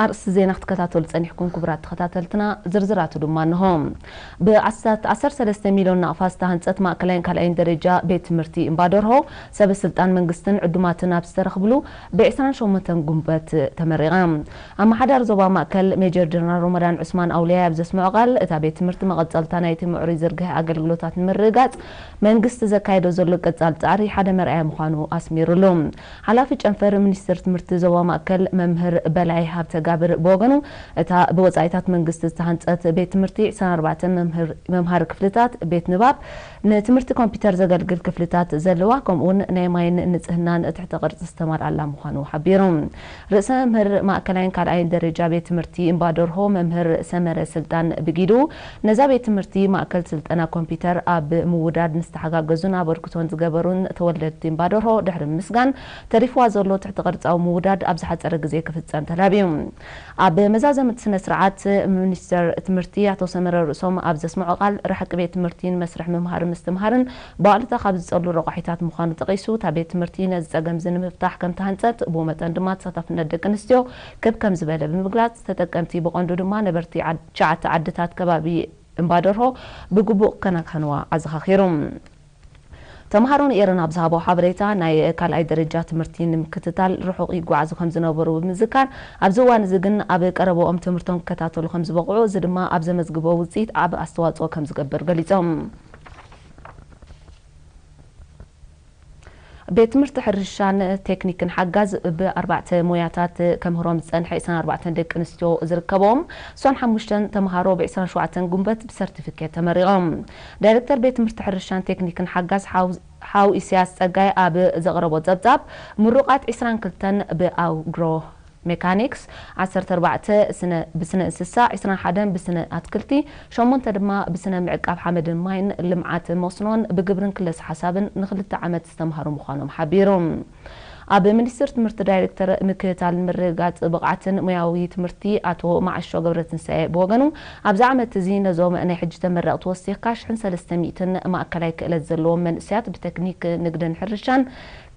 ኣርእስቲ ዜና ክትከታተሉ ጸኒሕኩም ክቡራት ተኸታተልትና፣ ዝርዝራቱ ድማ እንሆ። ብኣስታት ዓሰርተ ሰለስተ ሚልዮን ናቕፋ ዝተሃንጸት ማእከላይን ካልኣይን ደረጃ ቤት ትምህርቲ እምባደርሆ፣ ሰበ ስልጣን መንግስትን ዕዱማትን ኣብ ዝተረኽብሉ፣ ብ ዕስራን ሸሞንተን ጉንበት ተመሪቓ። ኣመሓዳሪ ዞባ ማእከል ሜጀር ጀነራል ሮመዳን ዑስማን ኣውልያይ ኣብ ዘስምዖ ቃል፣ እታ ቤት ትምህርቲ መቐጸልታ ናይቲ ምዕሩይ ዝርግሐ ኣገልግሎታት ንምርግጋጽ መንግስቲ ዘካየዶ ዘሎ ቀጻሊ ጻዕሪ ሓደ መርኣያ ምዃኑ ኣስሚሩሉ። ሓላፊ ጨንፈር ሚኒስቴር ትምህርቲ ዞባ ማእከል መምህር በላይ ሃብተጋብር ብወገኑ፣ እታ ብወጻኢታት መንግስቲ ዝተሃንጸት ቤት ትምህርቲ ዕስራን ኣርባዕተን መምህር-፣ መምሃሪ ክፍልታት፣ ቤት ንባብ፣ ንትምህርቲ ኮምፒውተር ዘገልግል ክፍልታት ዘለዋ፣ ከምኡውን ናይ ማይን ንጽህናን ትሕተ ቅርጺ ዝተማልኣላ ምዃኑ ሓቢሩ። ርእሰ መምህር ማእከላይን ካልኣይን ደረጃ ቤት ትምህርቲ እምባደርሆ መምህር ሰመረ ስልጣን ብጊዱ፣ ነዛ ቤት ትምህርቲ ማእከል ስልጠና ኮምፒውተር ኣብ ምውዳድ ንዝተሓጋገዙን ኣበርክቶን ዝገበሩን ተወለድቲ እምባደርሆ ድሕሪ ምስጋን፣ ተሪፍዋ ዘሎ ትሕተ ቅርጻዊ ምውዳድ ኣብ ዝሓጸረ ግዜ ክፍጸም ተላብዩ። ኣብ መዛዘሚ እቲ ስነ ስርዓት፣ ሚኒስተር ትምህርቲ ኣቶ ሰመረ ርእሶም ኣብ ዘስምዖ ቃል፣ ርሕቂ ቤት ትምህርቲን መስርሕ ምምሃር ምስትምሃርን ብዋልታ ካብ ዝጸሉ ረቋሒታት ምዃኑ ጠቒሱ፣ እታ ቤት ትምህርቲ ነዚ ጸገም እዚ ንምፍታሕ ከም ተሃንጸት፣ ብኡ መጠን ድማ ተሳታፍነት ደቂ ኣንስትዮ ክብ ከም ዝበለ ብምግላጽ፣ ተጠቀምቲ ብቐንዱ ድማ ነበርቲ ዓድ-፣ ትሽዓተ ዓድታት ከባቢ እምባደርሆ ብግቡእ ክከናኸንዋ ኣዘኻኺሩ። ተምሃሮ ንኤረና ኣብ ዝሃቦ ሓበሬታ፣ ናይ ካልኣይ ደረጃ ትምህርቲ ንምክትታል ርሑቕ ይጓዓዙ ከም ዝነበሩ ብምዝካር፣ ኣብዚ እዋን እዚ ግን ኣብ ቀረባኦም ትምህርቶም ክከታተሉ ከም ዝበቕዑ፣ እዚ ድማ ኣብ ዘመዝግቦ ውጽኢት ዓቢ ኣስተዋጽኦ ከም ዝገብር ገሊጾም። ቤት ትምህርቲ ሕርሻን ቴክኒክን ሓጋዝ ብኣርባዕተ ሞያታት ከምህሮም ዝጸንሐ ዕስራን ኣርባዕተን ደቂ ኣንስትዮ ዝርከብኦም እሶን ሓሙሽተን ተምሃሮ ብ ዕስራን ሸውዓተን ጉንበት ብሰርቲፊኬት ተመሪቖም። ዳይሬክተር ቤት ትምህርቲ ሕርሻን ቴክኒክን ሓጋዝ ሓው-፣ ሓው ኢሳያስ ጸጋይ ኣብ ዘቕረቦ ጸብጻብ፣ ምሩቓት ዕስራን ክልተን ብኣግሮ ሜካኒክስ፣ ዓሰርተ ኣርባዕተ ስነ-፣ ብስነ እንስሳ፣ ዕስራን ሓደን ብስነ ኣትክልቲ፣ ሸሞንተ ድማ ብስነ ምዕቃብ ሓመድን ማይን፣ ልምዓት መስኖን ብግብርን ክለሳ ሓሳብን ንክልተ ዓመት ዝተምሃሩ ምዃኖም ሓቢሩ። ኣብ ሚኒስቴር ትምህርቲ ዳይሬክተር ምክትታልን ምርግጋጽ ብቕዓትን ሞያዊ ትምህርቲ ኣቶ መዓሾ ገብረትንሳኤ ብወገኑ፣ ኣብዚ ዓመት እዚ ነዞም ናይ ሕጂ ተመረቕቲ ወሲኽካ ሽሕን ሰለስተ ሚእትን ማእከላይ ክእለት ዘለዎም መንእሰያት ብቴክኒክ ንግድን ሕርሻን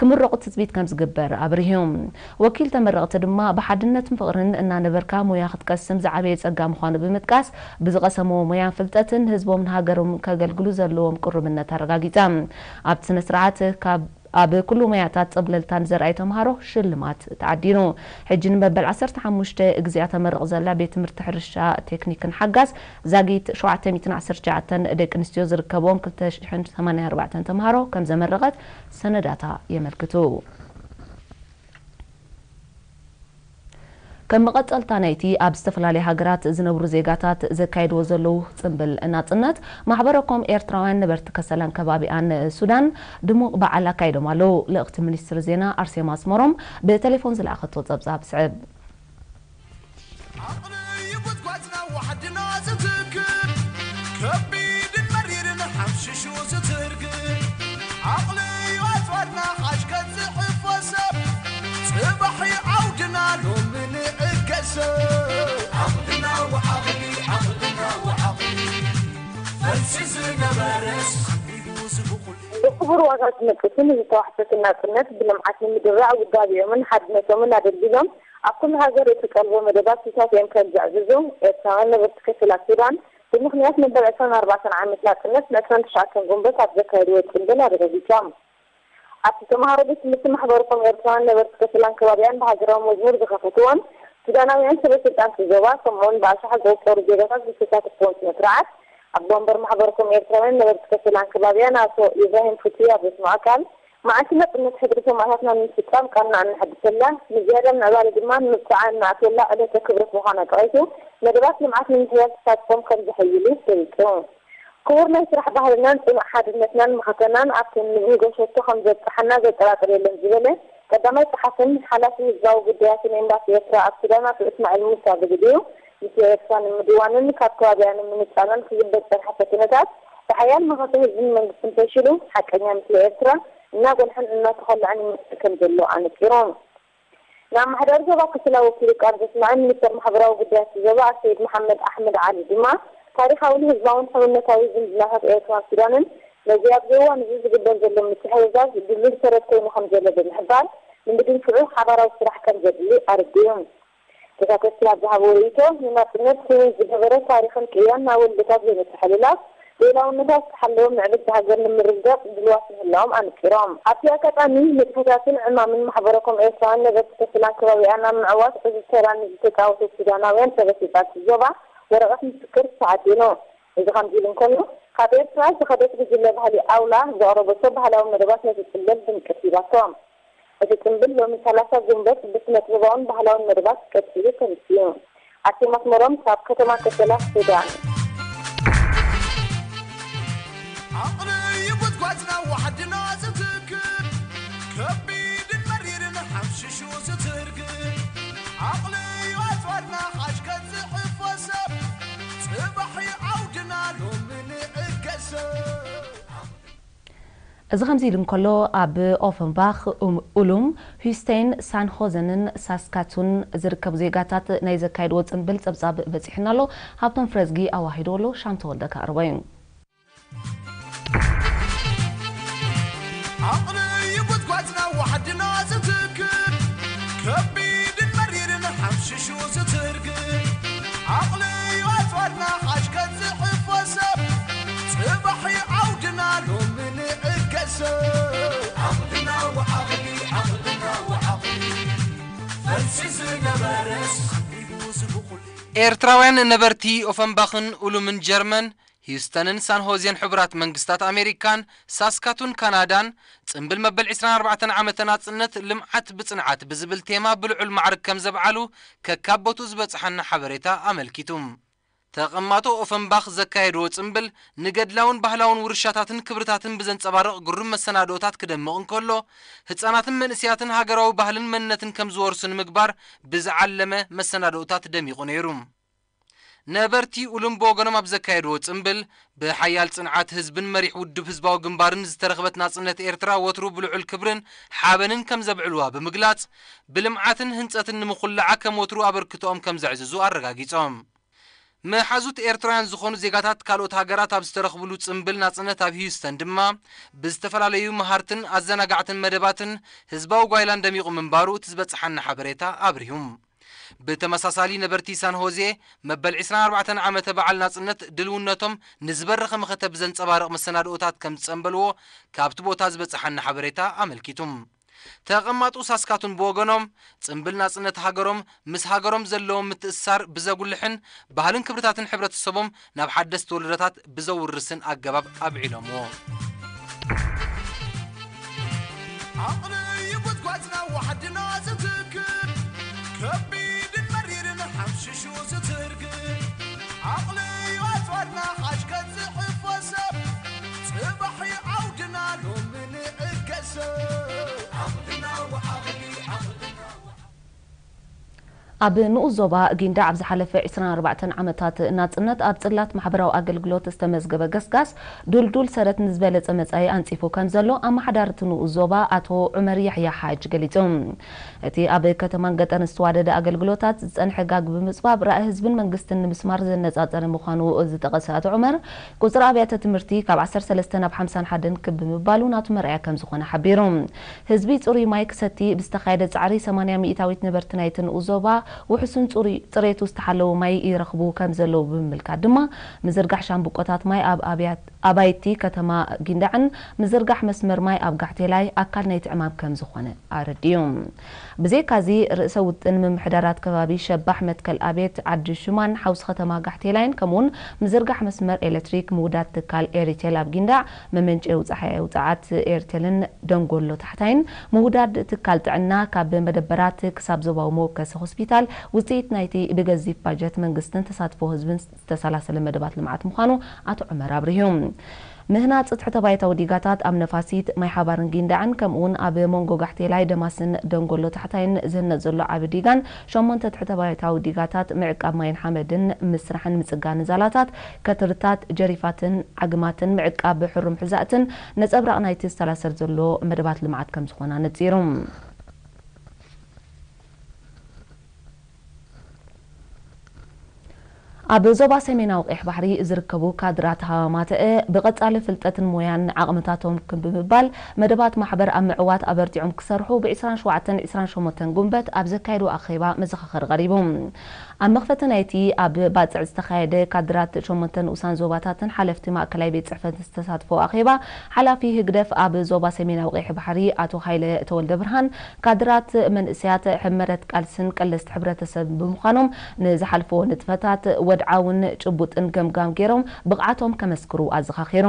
ክምረቑ ትጽቢት ከም ዝግበር ኣብሪሁ። ወኪል ተመረቕቲ ድማ፣ ብሓድነትን ፍቕርን እናነበርካ ሞያ ክትቀስም ዝዓበየ ጸጋ ምዃኑ ብምጥቃስ፣ ብዝቐሰምዎ ሞያን ፍልጠትን ንህዝቦምን ሃገሮምን ከገልግሉ ዘለዎም ቅሩብነት ኣረጋጊጸ። ኣብቲ ስነ ስርዓት፣ ካብ፣ ኣብ ኩሉ ሞያታት ጸብለልታ ንዘርኣዩ ተምሃሮ ሽልማት ተዓዲሉ። ሕጂ ንመበል ዓሰርተ ሓሙሽተ ግዚኣ ተመርቕ ዘላ ቤት ትምህርቲ ሕርሻ ቴክኒክን ሓጋዝ ዛጊት ሸውዓተ ሚእትን ዓሰርተ ትሽዓተን ደቂ ኣንስትዮ ዝርከብዎም ክልተ ሽሕን ሰማንያን ኣርባዕተን ተምሃሮ ከም ዘመረቐት ሰነዳታ የመልክቱ። ከም መቐጸልታ ናይቲ ኣብ ዝተፈላለያ ሃገራት ዝነብሩ ዜጋታት ዘካይድዎ ዘለዉ ጽምብል ናጽነት፣ ማሕበረ ኮም ኤርትራውያን ነበርቲ ከሰላን ከባቢኣን ሱዳን ድሙቕ በዓል ኣካይዶም ኣለዉ። ልእኽቲ ሚኒስትሪ ዜና ኣርሴማ ኣስመሮም ብቴሌፎን ዝለኣኸቶ ጸብጻብ ስዕብ። ዓቕሊ እዩ ጉድጓድና ዋሕድና ዝትክል፣ ከቢድን መሪርን ሓምሽሹ ዝትርግል። ዓቕሊ እዩ ኣጽዋርና ሓሽ ከጽዕፎ ሰብ፣ ጽባሕ እዩ ዓውድና ሎሚ ንዕገሰ። ዓቕልና ወዓቕሊ፣ ዓቕልና ወዓቕሊ፣ ፈልሲ ዝነበረስ ኢሉ ዝብቑል። ብክቡር ዋጋ ዝመጽእን ዝተዋሕሰትን ናጽነት ብልምዓት ንምድራዕ ውዳቤኦምን ሓድነቶምን ኣደልዲሎም ኣብ ኩሉ ሃገር እትጠልቦ መደባት ሒሳት እዮም ከም ዘዕዝዙ ኤርትራውያን ነበርቲ ከሰላ ሱዳን ብምኽንያት መበል ዕስራን ኣርባዕተን ዓመት ናጽነት ንዕስራን ትሽዓተን ጉንበት ኣብ ዘካየድዎ ጽምብል ኣረጋጊጾም። ኣብቲ ተምሃሮ ቤት ትምህርቲ ማሕበርኮም ኤርትራውያን ነበርቲ ከሰላን ከባቢኣን ብሃገራዊ መዝሙር ዝኸፈትዎን ሱዳናውያን ሰበ ስልጣን እቲ ዞባ ከምኡውን ብኣሽሓት ዝቑጸሩ ዜጋታት ዝተሳተፍዎን ስነ ስርዓት ኣቦ ወንበር ማሕበርኮም ኤርትራውያን ነበርቲ ከሰላን ከባቢኣን ኣቶ ኢብራሂም ፉቲ ኣብ ዘስምዖ ቃል፣ መዓልቲ ናጽነት ሕድሪ ሰማእታትና ንምፍጻም ቃልና እነሐድሰላ፣ ንዝያዳ ምዕባለ ድማ ንምብጻዓ እንኣትወላ ዕለተ ክብረት ምዃና ጠቒሱ፣ መደባት ልምዓት ንምሕያል ተሳትፎም ከም ዘሐይሉ ገሊጹ። ክቡር ናይ ስራሕ ባህልናን ጽኑዕ ሓድነትናን መኸተናን ኣብቲ እንብህጎ ሸቶ ከም ዘብጽሓና ዘጠራጥር የለን ዝበለ ቀዳማይ ጸሓፍን ሓላፊ ህዝባዊ ጉዳያትን ኤምባሲ ኤርትራ ኣብ ሱዳን ኣቶ እስማዒል ሙሳ ብግዲኡ፣ ምስላ ኤርትራ ንምድዋንን ካብ ከባቢኣ ንምንጻልን ክግበር ዝጸንሐ ፈተነታት ብሓያል መኸተ ህዝብን መንግስትን ፈሺሉ፣ ሓቀኛ ምስላ ኤርትራ እናጎልሐን እናተኾለዐን ይመጽእ ከም ዘሎ ኣነጺሩ። ንኣመሓዳሪ ዞባ ከሰላ ወኪሉ ቃል ዘስምዐ ሚኒስተር ማሕበራዊ ጉዳያት ዞባ ኣሰይድ መሓመድ ኣሕመድ ዓሊ ድማ፣ ታሪኻውን ህዝባውን ሕውነታዊ ዝምድናታት ኤርትራን ሱዳንን ነዚ ኣብዚ እዋን እዚ ዝግበር ዘሎ ምትሕግጋዝ ድልዱል ሰረት ኮይኑ ከም ዘሎ ብምሕባር፣ ንምድንፍዑ ሓባራዊ ስራሕ ከም ዘድሊ ኣረዲኡ። ተሳተፍቲ ኣብ ዝሃብዎ ርእይቶ፣ ንናጽነት ህይወት ዝገበረ ታሪኽን ቅያን ናብ ወለዶታት ብምትሕልላፍ፣ ልኡላውነታ ዝተሓለወ ምዕብልቲ ሃገር ንምርግጋጽ ድልዋት ምህላዎም ኣንጺሮም። ኣብቲ ኣጋጣሚ፣ ንጥፈታትን ዕማምን ማሕበረ-ኮም ኤርትራውያን ነበርቲ ከሰላን ከባቢኣን ኣብ ምዕዋት ዕዙዝ ተራ ንዝተጻወቱ ሱዳናውያን ተበሲጣ እቲ ዞባ ወረቐት ምስክር ተዓዲሉ። እዚ ከምዚ ኢሉ እንከሎ፣ ካብ ኤርትራ ዝኸደት ጉጅለ ባህሊ ኣውላ ዘቕረበቶ ባህላዊ መደባት ነቲ ጽምብል ድምቀት ሂባቶ። እቲ ጽምብል ሎሚ ሰላሳ ጉንበት ብስነ-ጥበባውን ባህላውን መደባት ቀጺሉ ተንስዩ። ኣርሴማ ኣስመሮም ካብ ከተማ ከሰላ፣ ሱዳን። ዓቕሊ እዩ ጉድጓድና ዋሕድና ዝትክእ፣ ከቢድን መሪርን ሓምሽሹ ዝትርግእ። ዓቕሊ እዩ ኣጽዋርና ሓሽከት ዝሕፎ ሰብ፣ ጽባሕ እዩ ዓውድና ሎሚ ንዕገሰ። እዚ ከምዚ ኢሉ እንከሎ፣ ኣብ ኦፈንባኽ፣ ኡም-፣ ኡሉም፣ ሁስቴን፣ ሳን ሆዘንን ሳስካቱን ዝርከቡ ዜጋታት ናይ ዘካየድዎ ጽምብል ጸብጻብ በጺሑና ኣሎ። ሃብቶም ፍረዝጊ ኣዋሂድዎ ኣሎ፣ ሻም ተወልደ ከቕርቦ እዩ። ዓቕሊ እዩ ጉድጓድና ዋሕድና ዝትክእ፣ ከቢድን መሪርን ሓምሽሹ ዝትርግእ። ዓቕሊ እዩ ኣጽዋርና ሓሽከት ዝሕፎ ሰብ፣ ጽባሕ እዩ ዓውድና ሎሚ ንዕገሰ። ዓቕልና ወዓቕሊ፣ ዓቕልና ወዓቕሊ፣ ፈልሲ ዝነበረስ ሓቢቡ ዝብኹል። ኤርትራውያን ነበርቲ ኦፈንባኽን ኡሉምን ጀርመን፣ ሂውስተንን ሳን ሆዜን ሕቡራት መንግስታት ኣሜሪካን ሳስካቱን ካናዳን ጽምብል መበል ዕስራን ኣርባዕተን ዓመተ ናጽነት ልምዓት ብጽንዓት ብዝብል ቴማ ብልዑል ማዕርግ ከም ዘብዓሉ ከካብ ቦትኡ ዝበጽሓና ሓበሬታ ኣመልኪቱ። ተቐማጦ ኦፈንባኽ ዘካየድዎ ጽምብል ንገድላውን ባህላውን ውርሻታትን ክብርታትን ብዘንጸባርቕ ግሩም መሰናድኦታት ክደምቕ እንከሎ፣ ህጻናትን መንእሰያትን ሃገራዊ ባህልን መንነትን ከም ዝወርሱ ንምግባር ብዝዓለመ መሰናድኦታት ደሚቑ ነይሩ። ነበርቲ ኡሉም ብወገኖም ኣብ ዘካየድዎ ጽምብል፣ ብሓያል ጽንዓት ህዝብን መሪሕ ውድብ ህዝባዊ ግንባርን ዝተረኽበት ናጽነት ኤርትራ ወትሩ ብልዑል ክብርን ሓበንን ከም ዘብዕልዋ ብምግላጽ፣ ብልምዓትን ህንጸትን ንምኹላዓ ከም ወትሩ ኣበርክቶኦም ከም ዘዕዝዙ ኣረጋጊጾም። መሓዙት ኤርትራውያን ዝኾኑ ዜጋታት ካልኦት ሃገራት ኣብ ዝተረኽብሉ ጽምብል ናጽነት ኣብ ሂውስተን ድማ፣ ብዝተፈላለዩ መሃርትን ኣዘናጋዕትን መደባትን ህዝባዊ ጓይላን ደሚቑ ምንባሩ እቲ ዝበጽሓና ሓበሬታ ኣብሪሁ። ብተመሳሳሊ ነበርቲ ሳን ሆዜ መበል ዕስራን ኣርባዕተን ዓመተ በዓል ናጽነት ድልውነቶም ንዝበረኸ መኸተ ብዘንጸባርቕ መሰናድኦታት ከም ዝጸንበልዎ ካብቲ ቦታ ዝበጽሓና ሓበሬታ ኣመልኪቱ። ተቐማጡ ሳስካቱን ብወገኖም ጽምብል ናጽነት ሃገሮም ምስ ሃገሮም ዘለዎም ምትእስሳር ብዘጉልሕን ባህልን ክብርታትን ሕብረተሰቦም ናብ ሓደስቲ ወለዶታት ብዘውርስን ኣገባብ ኣብዒሎምዎ። ዓቕሊ እዩ ጉድጓድና ዋሕድና ዝትክእ፣ ከቢድን መሪርን ሓምሽሹ ዝትርግእ። ዓቕሊ እዩ ኣጽዋርና ሓሽከት ዝሕፎ ሰብ፣ ጽባሕ እዩ ዓውድና ሎሚ ንዕገሰ። ዓቕልና ወዓቕሊ፣ ዓቕልና ወዓቕሊ። ኣብ ንኡስ ዞባ ጊንዳዕ ኣብ ዝሓለፈ ዕስራን ኣርባዕተን ዓመታት ናጽነት ኣብ ጽላት ማሕበራዊ ኣገልግሎት ዝተመዝገበ ገስጋስ፣ ዱልዱል ሰረት ንዝበለጸ መጻኢ ኣንጺፉ ከም ዘሎ ኣመሓዳሪ እቲ ንኡስ ዞባ ኣቶ ዑመር ያሕያ ሓጅ ገሊጹ። እቲ ኣብ ከተማን ገጠርን ዝተዋደደ ኣገልግሎታት ዝጸንሐ ጋግ ብምጽባብ ራእይ ህዝብን መንግስትን ንምስማር ዘነጻጸረ ምዃኑ ዝጠቐሰ ኣቶ ዑመር፣ ቁጽሪ ኣብያተ ትምህርቲ ካብ ዓሰርተ ሰለስተ ናብ ሓምሳን ሓደን ክብ ብምባሉ ናቱ መርኣያ ከም ዝኾነ ሓቢሩ። ህዝቢ ጽሩይ ማይ ክሰቲ ብዝተኻየደ ጻዕሪ ሰማንያ ሚእታዊት ነበርቲ ናይቲ ንኡስ ዞባ ውሑስን ጽሩይ ጽሬቱ ዝተሓለወ ማይ ይረኽቡ ከም ዘለዉ ብምምልካት ድማ፣ ምዝርጋሕ ሻምብቆታት ማይ ኣብ ኣብያት-፣ ኣባይቲ ከተማ ጊንዳዕን ምዝርጋሕ መስመር ማይ ኣብ ጋሕቴላይ ኣካል ናይቲ ዕማም ከም ዝኾነ ኣረዲኡ። ብዘይካዚ፣ ርእሰ ውጥን ምምሕዳራት ከባቢ ሸባሕ፣ መትከል ኣቤት፣ ዓዲ ሹማን ሓውሲ ከተማ ጋሕቴላይን፣ ከምኡውን ምዝርጋሕ መስመር ኤሌክትሪክ ምውዳድ ትካል ኤሪቴል ኣብ ጊንዳዕ፣ መመንጨዊ ጸሓያዊ ጸዓት ኤርቴልን ደንጎሎ ታሕታይን፣ ምውዳድ ትካል ጥዕና ካብ መደበራት ክሳብ ዞባዊ መወከሲ ሆስፒታል፣ ውጽኢት ናይቲ ብገዚፍ ባጀት መንግስትን ተሳትፎ ህዝብን ዝተሰላሰለ መደባት ልምዓት ምዃኑ ኣቶ ዑመር ኣብሪሁ። ምህናጽ ትሕተ ባይታዊ ዲጋታት ኣብ ነፋሲት፣ ማይ ሓባርን ጊንዳዕን፣ ከምኡውን ኣብ መንጎ ጋሕቴላይ፣ ደማስን ደንጎሎ ታሕታይን ዝህነጽ ዘሎ ዓቢ ዲጋን፣ ሸሞንተ ትሕተ ባይታዊ ዲጋታት ምዕቃብ ማይን ሓመድን ምስራሕን ምጽጋንን ዛላታት፣ ከትርታት፣ ጀሪፋትን ዓግማትን ምዕቃብ ሕሩም ሕዛእትን ነጸብራቕ ናይቲ ዝተሰላሰል ዘሎ መደባት ልምዓት ከም ዝኾነ ኣነጺሩ። ኣብ ዞባ ሰሜናዊ ቀይሕ ባሕሪ ዝርከቡ ካድራት ሃማተአ ብቐጻሊ ፍልጠትን ሞያን ዓቕምታቶም ክም ብምባል መደባት ማሕበር ኣብ ምዕዋት ኣበርቲዖም ክሰርሑ ብ27 ዕስራን ሸሞንተን ጉንበት ኣብ ዘካየዱ ኣኼባ መዘኻኸሪ ቀሪቡ። ኣብ መኽፈቲ ናይቲ ኣብ ባጽዕ ዝተኻየደ ካድራት ሸሞንተ ንኡሳን ዞባታትን ሓለፍቲ ማእከላይ ቤት ጽሕፈት ዝተሳትፎ ኣኼባ፣ ሓላፊ ህግደፍ ኣብ ዞባ ሰሜናዊ ቀይሕ ባሕሪ ኣቶ ሃይለ ተወልደ ብርሃን፣ ካድራት መንእሰያት ሕመረት ቃልስን ቀለስቲ ሕብረተሰብ ብምዃኖም ንዝሓልፍዎ ንጥፈታት ወድዓውን ጭቡጥን ገምጋም ገይሮም ብቕዓቶም ከመስክሩ ኣዘኻኺሩ።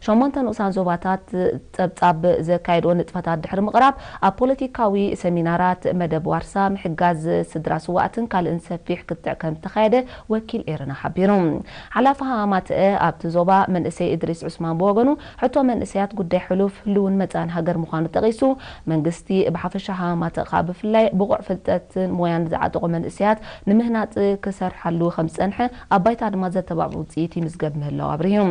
ሸሞንተ ንኡሳን ዞባታት ጸብጻብ ዘካየድዎ ንጥፈታት ድሕሪ ምቕራብ ኣብ ፖለቲካዊ ሰሚናራት መደብ ዋርሳ ምሕጋዝ ስድራ ስዋእትን ካልእን ሰፊሕ ክትዕ ከም ዝተኻየደ ወኪል ኤረና ሓቢሩ። ሓላፊ ሃማትአ ኣብቲ ዞባ መንእሰይ እድሪስ ዑስማን ብወገኑ ሕቶ መንእሰያት ጉዳይ ሕሉፍ ህልውን መጻእን ሃገር ምዃኑ ጠቒሱ መንግስቲ ብሓፈሻ ሃማትእ ከኣ ብፍላይ ብቑዕ ፍልጠትን ሞያን ዝዓጠቑ መንእሰያት ንምህናጽ ክሰርሓሉ ከም ዝጸንሐ ኣብ ባይታ ድማ ዘተባብዑ ውጽኢት ይምዝገብ ምህላው ኣብሪሁ።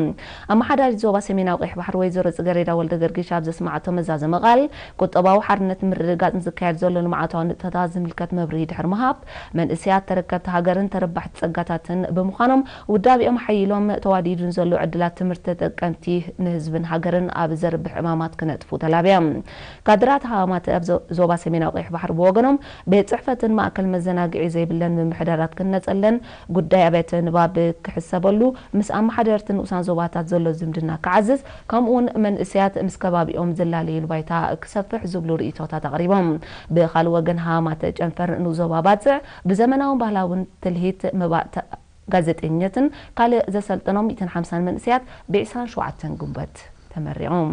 ኣመሓዳሪት ዞባ ሰሜናዊ ቀይሕ ባሕሪ ወይዘሮ ጽገሬዳ ወልደ ገርጊሽ ኣብ ዘስማዓቶ መዛዘመ ቃል ቁጠባዊ ሓርነት ምርግጋጽ ንዝካየድ ዘሎ ልምዓታዊ ንጥፈታት ዝምልከት መብርሂ ድሕሪ ምሃብ መንእሰያት ተረከብቲ ሃገርን ተረባሕቲ ጸጋታትን ብምዃኖም ውዳቢኦም ሓይሎም ተዋዲዱን ዘሎ ዕድላት ትምህርቲ ተጠቀምቲ ንህዝብን ሃገርን ኣብ ዘርብሕ ዕማማት ክነጥፉ ተላብያ። ካድራት ሃማተ ኣብ ዞ- ዞባ ሰሜናዊ ቀይሕ ባሕሪ ብወገኖም ቤት ጽሕፈትን ማእከል መዘናግዒ ዘይብለን ምምሕዳራት ክነጸለን ጉዳይ ኣብያተ ንባብ ክሕሰበሉ ምስ ኣመሓደርቲ ንኡሳን ዞባታት ዘሎ ዝምድና ክዓዝዝ ከምኡውን መንእሰያት ምስ ከባቢኦም ዝላለዩሉ ባይታ ክሰፍሕ ዝብሉ ርእይቶታት ኣቕሪቦም። ብኻልእ ወገን ሃማተ ጨንፈር ንዞባ ባጽዕ ብዘመናውን ባህላውን ትልሂት መባእታ ጋዜጠኝነትን ካልእ ዘሰልጠኖም ሚእትን ሓምሳን መንእሰያት ብ27 ጉንበት ተመሪቖም።